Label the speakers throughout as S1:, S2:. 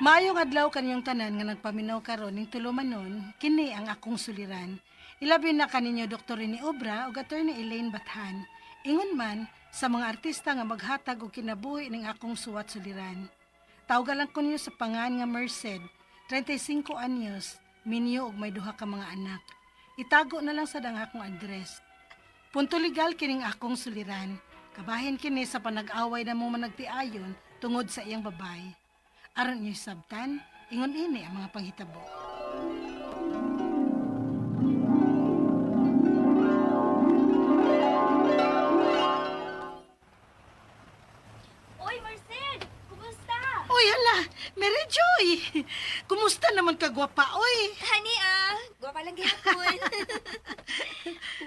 S1: Maayong adlaw kaninyong tanan nga nagpaminaw karon ning tulumanon, kini ang akong suliran. Ilabi na kaninyo Dr. Rene Obra ug Attorney Elaine Bathan. Ingon man sa mga artista nga maghatag og kinabuhi ning akong suwat suliran. Tawga lang ko ninyo sa pangan nga Merced, 35 anyos, minyo og may duha ka mga anak. Itago na lang sa dang akong address. Punto legal kining akong suliran. Kabahin kini sa panag-away na mo managtiayon tungod sa iyang babay. Aron niyo sabtan, ingon ini ang mga panghitabo.
S2: Oy, Marcel! Kumusta?
S1: Uy, hala! Mary Joy! Kumusta naman ka, gwapa, oy?
S2: Hani ah, gwapa lang gihapon.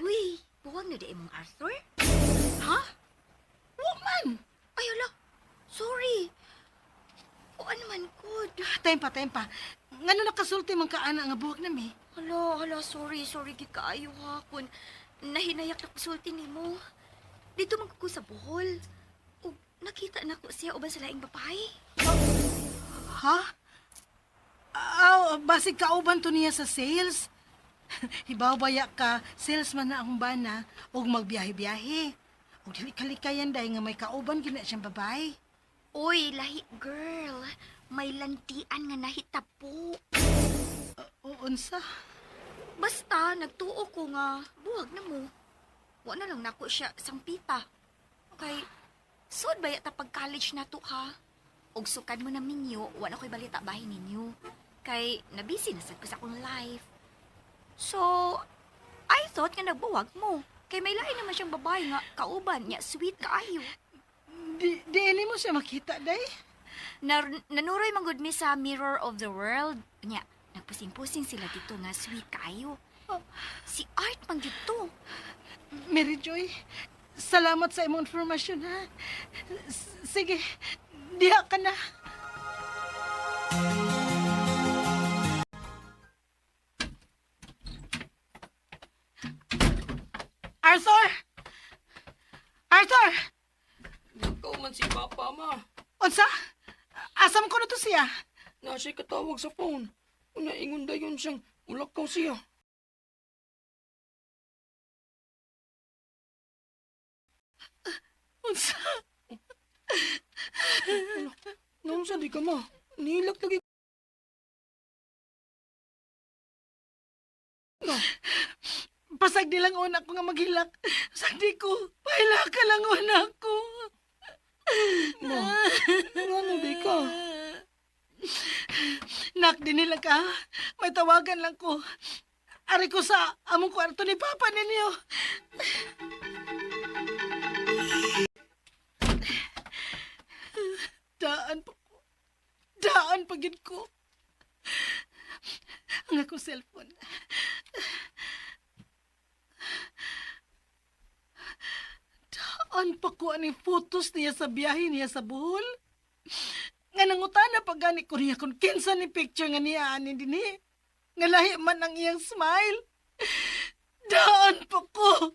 S2: Uy, buwag na di imong Arthur?
S1: Ha? Woman!
S2: Ay, hala. Sorry. Kuan man good.
S1: Time pa, time pa. Ngano nakasulti man ka ana nga buwag nami?
S2: Hala, hala, sorry, sorry gid kaayo ha kun nahinayak na kusulti nimo. Dito man ko sa Bohol. Ug nakita na ko siya uban sa laing babae.
S1: Ha? Aw, basig kauban to niya sa sales. Hibaw baya ka, salesman na akong bana, ug magbiyahe-biyahe. Ug dili kalikayan dahil nga may kauban gina siyang babae.
S2: Uy, lahi girl. May lantian nga nahitapo.
S1: O, unsa?
S2: Basta nagtuo ko nga buwag na mo. Wa na lang nako siya sampita. Okay. Sud ba yata pag college na to ha? Og sukad mo na minyo, wa na ko'y balita bahin ninyo. Kay nabisi na sad ko sa akong life. So, I thought nga nagbuwag mo. Kay may lain naman siyang babae nga kauban niya, sweet kaayo.
S1: Di ini mo siya makita, day?
S2: Nanuroy man gud mi sa Mirror of the World. Nya, nagpusing-pusing sila dito nga sweet kaayo. Si Art man gyud to.
S1: Mary Joy, salamat sa imong informasyon, ha? Sige, diha ka na. Arthur! Arthur!
S3: Ikaw man si Papa, ma.
S1: Unsa? Asam ko na to siya?
S3: Na siya katawag sa phone. Una ingon dayon siyang mulakaw siya.
S1: Unsa?
S3: Naunsa di ka, ma? Nilak lagi ka.
S1: Pasag di lang una ko nga maghilak. Pasag di ko. Pahilak ka lang una ko.
S3: Ma, ngano di ka?
S1: Nak, di nila ka. May tawagan lang ko. Ari ko sa among kwarto ni Papa ninyo. Daan pa ko. Daan pa gid ko. Ang akong cellphone. Daan pa ko aning photos niya sa biyahe niya sa Bohol. Nga nangutana pa gani ko niya kung kinsa ni picture nga niya ani dinhi. Nga lahi man ang iyang smile. Daan pa ko.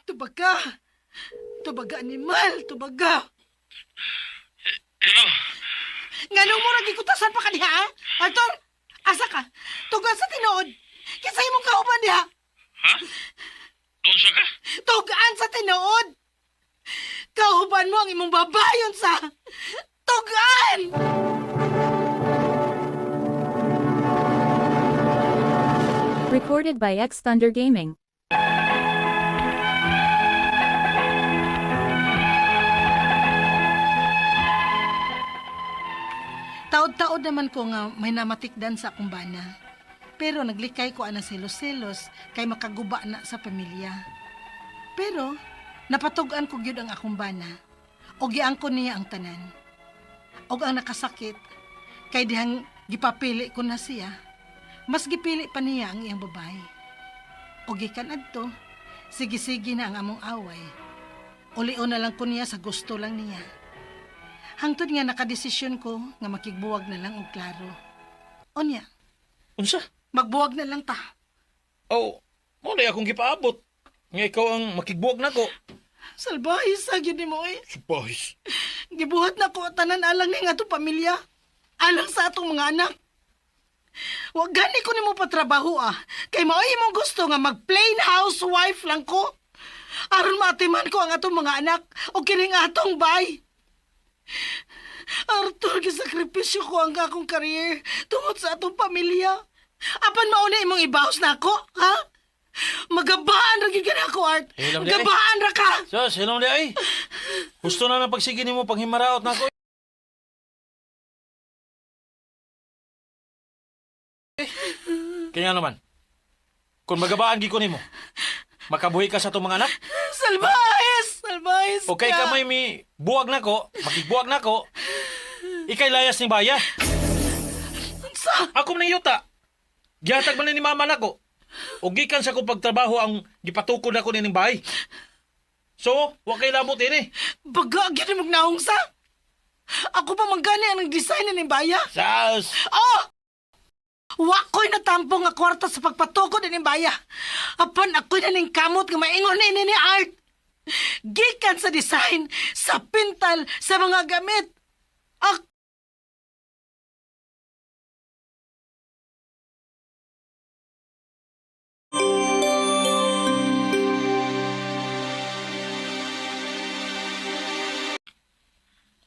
S1: Tubaga. Tubaga animal, tubaga.
S4: Hello?
S1: Nganong mo lagi kutasan pa ka diha, ha? Arthur, asa ka? Tugan sa tinuod. Kinsa imong kauban diha?
S4: Ha? Doon sa ka?
S1: Tugaan sa tinuod. Kauban mo ang imong babayon sa tugaan.
S5: Recorded by X Thunder Gaming.
S1: Taod-taod naman ko nga may namatikdan sa akong bana. Pero naglikay ko ana selos-selos kay makaguba na sa pamilya. Pero napatug-an ko gyud ang akong bana. Og giangkon niya ang tanan. Og ang nakasakit kay dihang gipapili ko na siya. Mas gipili pa niya ang iyang babae. Og gikan adto, sige-sige na ang among away. Ulion na lang ko niya sa gusto lang niya. Hangtod nga nakadesisyon ko nga makigbuwag na lang og klaro. Unya,
S4: Unsa?
S1: magbuwag na lang ta.
S4: Oh, mo na akong gipaabot. Nga ikaw ang makigbuwag nako.
S1: Salbahe sa gyud nimo eh.
S4: Supahis.
S1: Gibuhat na ko tanan alang ning atong pamilya. Alang sa atong mga anak. Wa gani ko nimo patrabaho ah. Kay mao imong gusto nga mag plain housewife lang ko. Aron maatiman ko ang atong mga anak o kining atong bay. Arthur, gisakripisyo ko ang akong career tungod sa atong pamilya. Apan mao na imong ibaos na ako, ha? Magabaan ra gyud ka na ako, Art.
S4: Hilam di, eh.
S1: Gabaan ra ka.
S4: Sus, hilom di ay. Gusto na ng pagsige nimo panghimaraot na ako. Eh. Kaya naman, kung magabaan gi ko nimo, makabuhi ka sa itong mga anak.
S1: Salbahes! Salbahes
S4: Okay
S1: ka!
S4: ka may mi buwag na ko, makigbuwag na ko. Ikay layas ni baya.
S1: Unsa?
S4: Ako man ang yuta. Gihatag man ni mama nako. O gikan sa akong pagtrabaho ang gipatukod ako nining bahay. So, wa kay lamot ini.
S1: Baga, gyud mo naong sa? Ako pa man gani ang nag-design ni Baya.
S4: Sas!
S1: Oh! Wa ko'y natampo nga kwarta sa pagpatukod ni Baya. Apan ako'y naning kamot nga maingon ini ni Art. Gikan sa design, sa pintal, sa mga gamit. Ak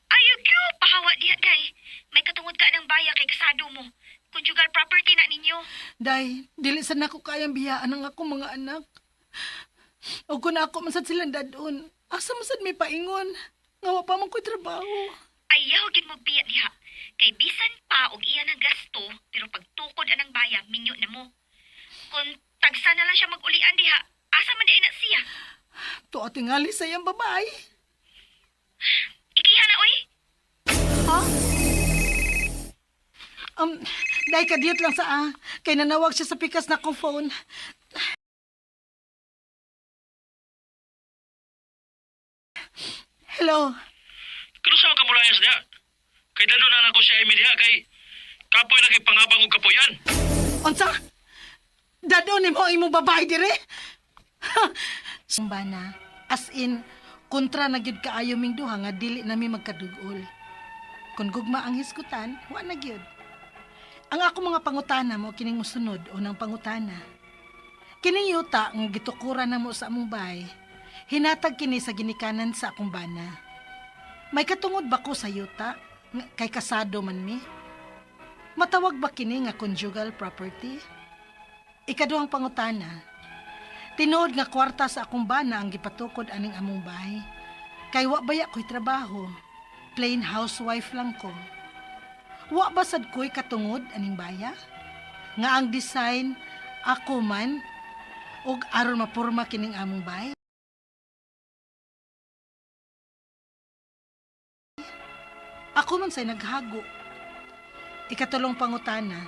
S2: Ayaw kyo, pahawa diha day. May katungod ka ng baya kay kasado mo. Conjugal property na ninyo.
S1: Day, dili sa nako kayang biyaan ang akong mga anak. O kung ako man sad silang dadon, asa man sad may paingon? Nga wa pa man ko'y trabaho.
S2: Ayaw gid mo biya diha. Kay bisan pa og iya ng gasto, pero pagtukod anang baya, minyo na mo. Kung tagsa na lang siya magulian diha, asa man di na siya.
S1: Tuo tingali sa iyang babae.
S2: Ikiha na oy.
S1: Ha? Day, kadiyot lang sa ah. Kay nanawag siya sa pikas na akong phone. Hello.
S4: Kano sa makamulayas diha? Kay dalo na nako si Amy diha kay kapoy na kay pangabang og kapoyan.
S1: Unsa? Dadon nimo ang imong babae dire? Ha! Bana, as in, kontra na gyud kaayo ming duha nga dili nami magkadugol. Kun gugma ang hisgutan, wa na gyud. Ang ako mga pangutana mo kining mosunod unang pangutana. Kining yuta nga gitukuran namo sa among bahay, hinatag kini sa ginikanan sa akong bana. May katungod ba ko sa yuta? Nga kay kasado man mi? Matawag ba kini nga conjugal property? Ikaduhang pangutana. Tinuod nga kwarta sa akong bana ang gipatukod aning among bahay. Kay wa baya ko'y trabaho. Plain housewife lang ko. Wa ba sad ko'y katungod aning baya? Nga ang design ako man og aron mapurma kining among bahay. Ako man say naghago. Ikatulong pangutana.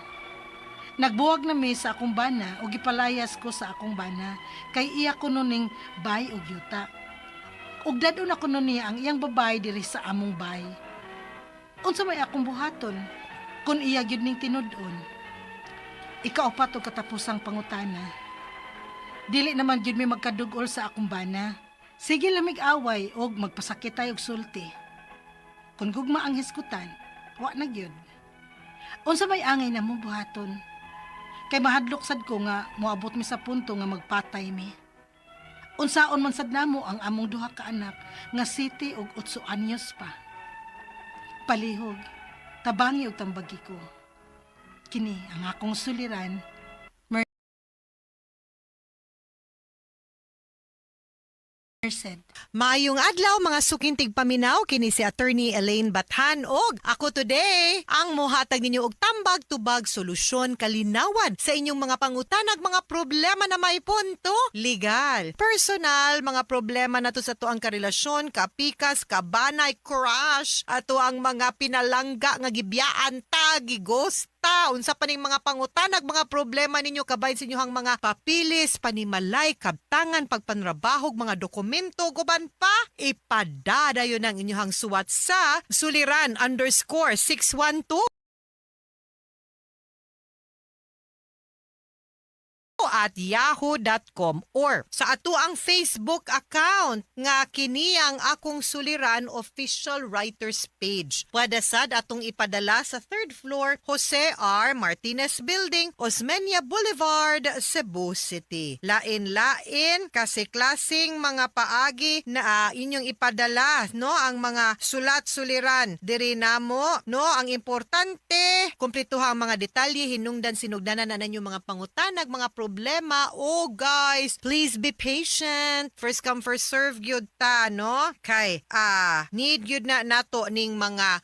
S1: Nagbuwag na mi sa akong bana o gipalayas ko sa akong bana kay iya ko ning bay og yuta. Ug dadon ako nun niya ang iyang babae diri sa among bay. Unsa may akong buhaton kun iya gyud ning tinud-on. Ikaupat og katapusang pangutana. Dili naman gyud mi magkadugol sa akong bana. Sige lamig away og magpasakit tayo og sulti. Kun gugma ang hisgutan, wa na gyud. Unsa may angay na mo buhaton? Kay mahadlok sad ko nga moabot mi sa punto nga magpatay mi. Unsaon man sad namo ang among duha ka anak nga city og 8 anyos pa. Palihog, tabangi og tambagi ko. Kini ang akong suliran. Merced.
S6: Maayong adlaw mga sukintig paminaw kini si Attorney Elaine Bathan og ako today ang mohatag ninyo og tambag tubag solusyon kalinawan sa inyong mga pangutanag mga problema na may punto legal, personal, mga problema nato sa tuang karelasyon, kapikas, kabanay, crush, ato ang mga pinalangga nga gibiyaan ta, gighost ta, unsa pa ning mga pangutanag, mga problema ninyo kabahin sa inyong mga papilis, panimalay, kabtangan, pagpanrabahog, mga dokumento, guban pa, ipadadayon ang inyong suwat sa suliran_612 @yahoo.com or sa ato ang Facebook account nga kini ang Akong Suliran Official Writers Page. Pwede sad atong ipadala sa third floor, Jose R. Martinez Building, Osmeña Boulevard, Cebu City. Lain-lain kasi klaseng mga paagi na inyong ipadala, no, ang mga sulat suliran diri namo, no? Ang importante, kumpletuha ang mga detalye, hinungdan sinugdanan na ninyo mga pangutanag, mga problema. Oh guys, please be patient. First come, first serve gyud ta, no? Kay need gyud na nato ning mga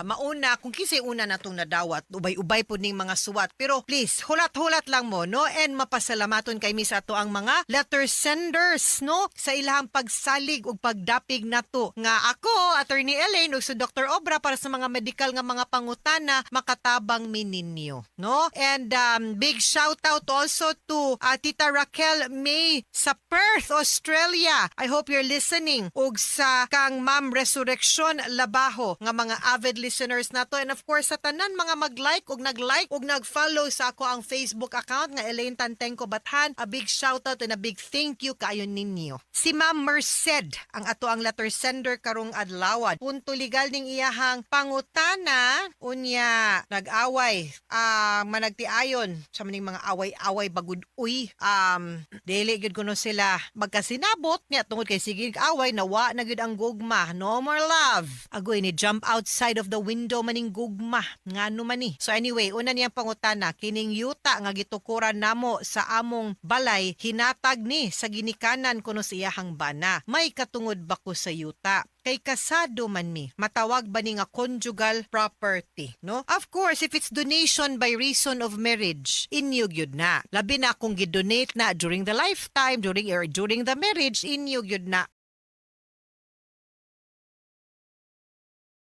S6: mauna kung kinsay una natong nadawat, ubay-ubay pud ning mga suwat, pero please, hulat-hulat lang mo, no? And mapasalamaton kay mi sa ato ang mga letter senders, no, sa ilahang pagsalig ug pagdapig nato nga ako, Attorney Elaine, ug si Dr. Obra para sa mga medical nga mga pangutana, makatabang mi ninyo, no? And big shout out also to Tita Raquel May sa Perth, Australia. I hope you're listening, ug sa kang Ma'am Resurrection Labajo nga mga avid listeners nato, and of course sa tanan mga mag-like ug nag-like ug nag-follow sa ako ang Facebook account nga Elaine Tantenko Bathan. A big shout out and a big thank you kaayo ninyo. Si Ma'am Merced ang ato ang letter sender karong adlaw. Punto legal ning iyahang pangutana. Unya nag-away managtiayon sa maning mga away-away bagud uy, dili gyud kuno sila magkasinabot niya tungod kay sige away, nawa na gyud ang gugma, no more love. Agoy, ni jump outside of the window maning gugma, ngano man ni? So anyway, una niyang pangutana, kining yuta nga gitukuran namo sa among balay, hinatag ni sa ginikanan kuno sa iyahang bana. May katungod ba ko sa yuta kay kasado man mi? Matawag ba ni nga conjugal property, no? Of course, if it's donation by reason of marriage, inyo gyud na. Labi na kung gidonate na during the lifetime, during or during the marriage, inyo gyud na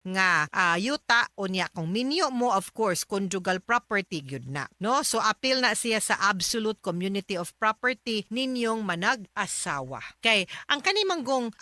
S6: nga yuta. Unya kung minyo mo, of course conjugal property gyud na, no? So appeal na siya sa absolute community of property ninyong manag-asawa, kay ang kani manggong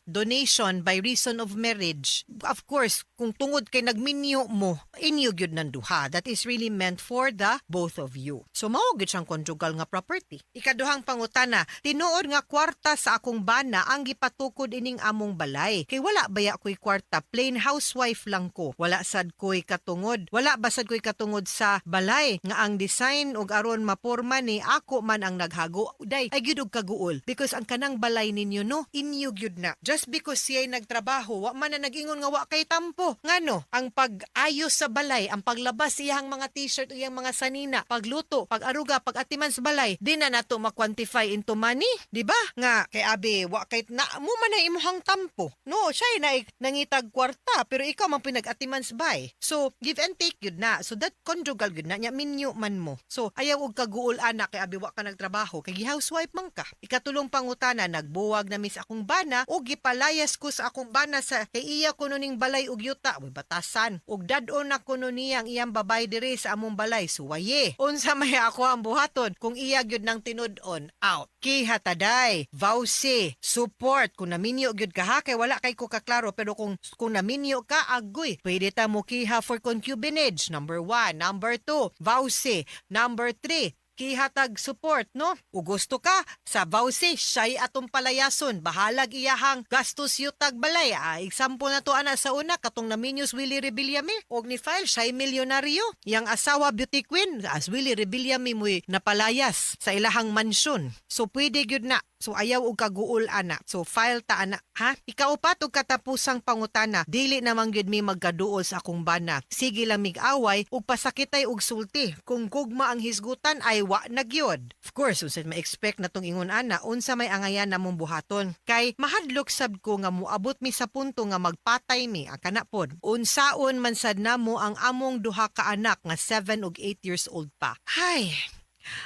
S6: donation by reason of marriage, of course kung tungod kay nagminyo mo, inyo gyud nang duha. That is really meant for the both of you, so mao gyud siyang conjugal nga property. Ikaduhang pangutana, tinuod nga kwarta sa akong bana ang gipatukod ining among balay, kay wala baya ko'y kwarta, plain housewife lang ko. Wala sad ko'y katungod. Wala ba sad ko'y katungod sa balay nga ang design ug aron maporma ni ako man ang naghago? Day, ay gyud og kaguol because ang kanang balay ninyo, no, inyo gyud na. Just because siya'y nagtrabaho, wa man na nag-ingon nga wa kay tampo. Ngano, ang pag-ayos sa balay, ang paglabas iyang mga T-shirt o iyang mga sanina, pagluto, pag-aruga, pag-atiman sa balay, di na nato ma-quantify into money, di ba? Nga kay abi wa kay na mo man na imuhang tampo. No, siya na nangitag kwarta pero ikaw man pinag-atiman sa bay. So, give and take gyud na. So that conjugal gyud na nya, minyo man mo. So, ayaw og kaguol ana kay abi wa ka nagtrabaho kay gi-housewife man ka. Ikatulong pangutana, nagbuwag na mis akong bana o gipalayas ko sa akong bana sa kay iya kuno ning balay ug yuta, uy, batasan. Ug dad-on na kuno niya ang iyang babay diri sa among balay, suwaye. Unsa may ako ang buhaton kung iya gyud nang tinud-on? Out. Kiha taday, VAWC, support kung naminyo gyud ka ha, kay wala kay ko kaklaro, pero kung naminyo ka, agoy, pwede ta mo kiha for concubinage, number 1, number 2, VAWC, number 3, kihatag support, no? O gusto ka, sa VAWC, siya'y atong palayason. Bahalag iyahang gastos yutag balay. Example na to ana sa una, katong naminyos Willie Revillame. Og ni file, siya'y milyonaryo. Yang asawa beauty queen, as Willie Revillame mo'y napalayas sa ilahang mansyon. So pwede gyud na. So ayaw og kaguol ana. So file ta ana, ha? Ikaupat og katapusang pangutana, dili naman gyud mi magkaduol sa akong bana. Sige lang mig-away ug pasakitay og sulti. Kung gugma ang hisgutan ay wa na gyud. Of course, unsa may expect na tong ingon ana, unsa may angayan namong buhaton? Kay mahadlok sab ko nga moabot mi sa punto nga magpatay mi ang kana pod. Unsaon man sad namo ang among duha ka anak nga 7 ug 8 years old pa? Hay,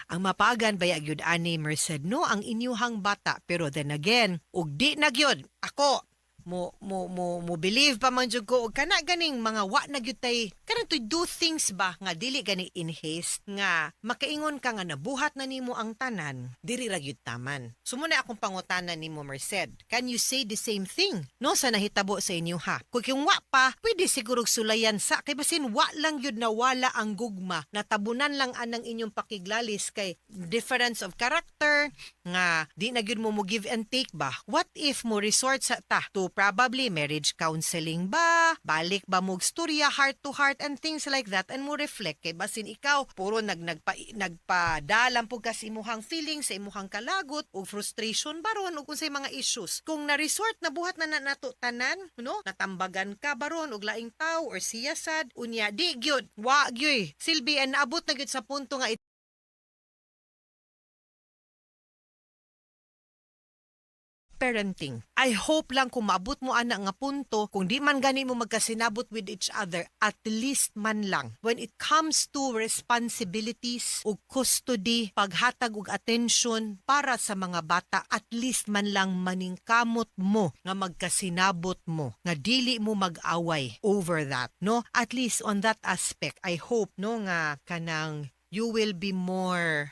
S6: ang mapagan baya gyud ani, Merced, no, ang inyuhang bata, pero then again, ug di na gyud ako Mo believe pa man jud ko og kana ganing mga wa na gyud tay kanang to do things ba nga dili gani in haste, nga makaingon ka nga nabuhat na nimo ang tanan, diri ra gyud taman. So mao na akong pangutana nimo, Merced, can you say the same thing, no, sa nahitabo sa inyo ha? Kung wa pa, pwede siguro sulayan sa kay basin wa lang gyud nawala ang gugma, natabunan lang anang inyong pakiglalis kay difference of character nga di na gyud mo give and take ba. What if mo resort sa ta to probably marriage counseling ba, balik ba mo storya heart to heart and things like that, and mo reflect kay basin ikaw puro nagpadalam pud ka sa imuhang feelings, sa imuhang kalagot o frustration baron o kung sa mga issues. Kung na resort na buhat na, na nato tanan, no, natambagan ka baron og laing tawo or siya sad, unya di gyud wa gyud silbi and naabot na gyud sa punto nga parenting. I hope lang kung maabot mo ana nga punto, kung di man gani mo magkasinabot with each other, at least man lang when it comes to responsibilities ug custody, paghatag og attention para sa mga bata, at least man lang maningkamot mo nga magkasinabot mo, nga dili mo mag-away over that, no? At least on that aspect, I hope, no, nga kanang you will be more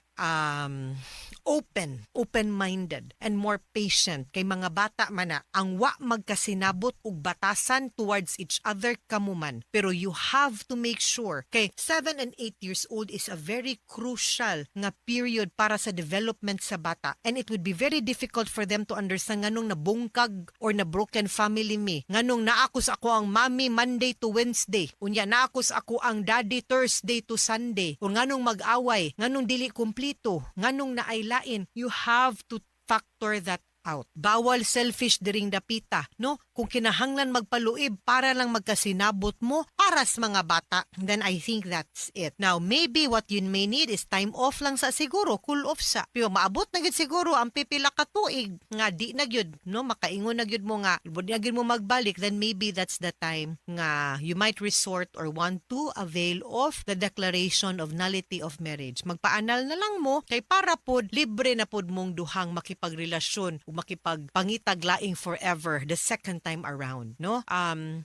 S6: open, open-minded, and more patient kay mga bata man na ang wa magkasinabot og batasan towards each other kamo man. Pero you have to make sure kay 7 and 8 years old is a very crucial nga period para sa development sa bata, and it would be very difficult for them to understand nganong nabungkag or na broken family mi, nganong naakos ako ang mommy Monday to Wednesday, unya naakos ako ang daddy Thursday to Sunday, or nganong mag-away, nganong dili kumplito, nganong naay lain. You have to factor that out. Bawal selfish diring dapita, no? Kung kinahanglan magpaluib para lang magkasinabot mo para sa mga bata, then I think that's it. Now, maybe what you may need is time off lang sa siguro, cool off sa. Pero maabot na gyud siguro ang pipila ka tuig nga di na gyud, no? Makaingon na gyud mo nga, di na gyud mo magbalik, then maybe that's the time nga you might resort or want to avail of the declaration of nullity of marriage. Magpa-annul na lang mo kay para pod libre na pod mong duhang makipagrelasyon o makipagpangitag laing forever the second time around, no?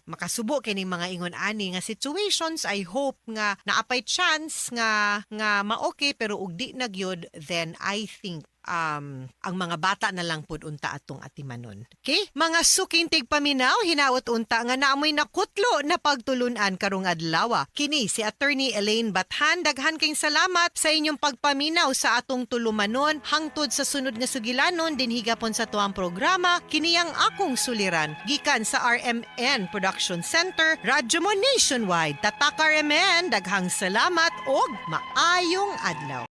S6: Makasubo kini mga ingon ani nga situations. I hope nga naapay chance nga ma-okay, pero ug di na gyud, then I think ang mga bata na lang pud unta atong atimanon. Okay? Mga suking tigpaminaw, hinaot unta nga naamoy nakutlo na pagtulunan karong adlaw. Kini si Attorney Elaine Bathan, daghan kayong salamat sa inyong pagpaminaw sa atong tulumanon hangtod sa sunod nga sugilanon dinhi gapon sa tuang programa kini ang akong suliran gikan sa RMN Production Center, Radyo Mo Nationwide. Tatak RMN, daghang salamat og maayong adlaw.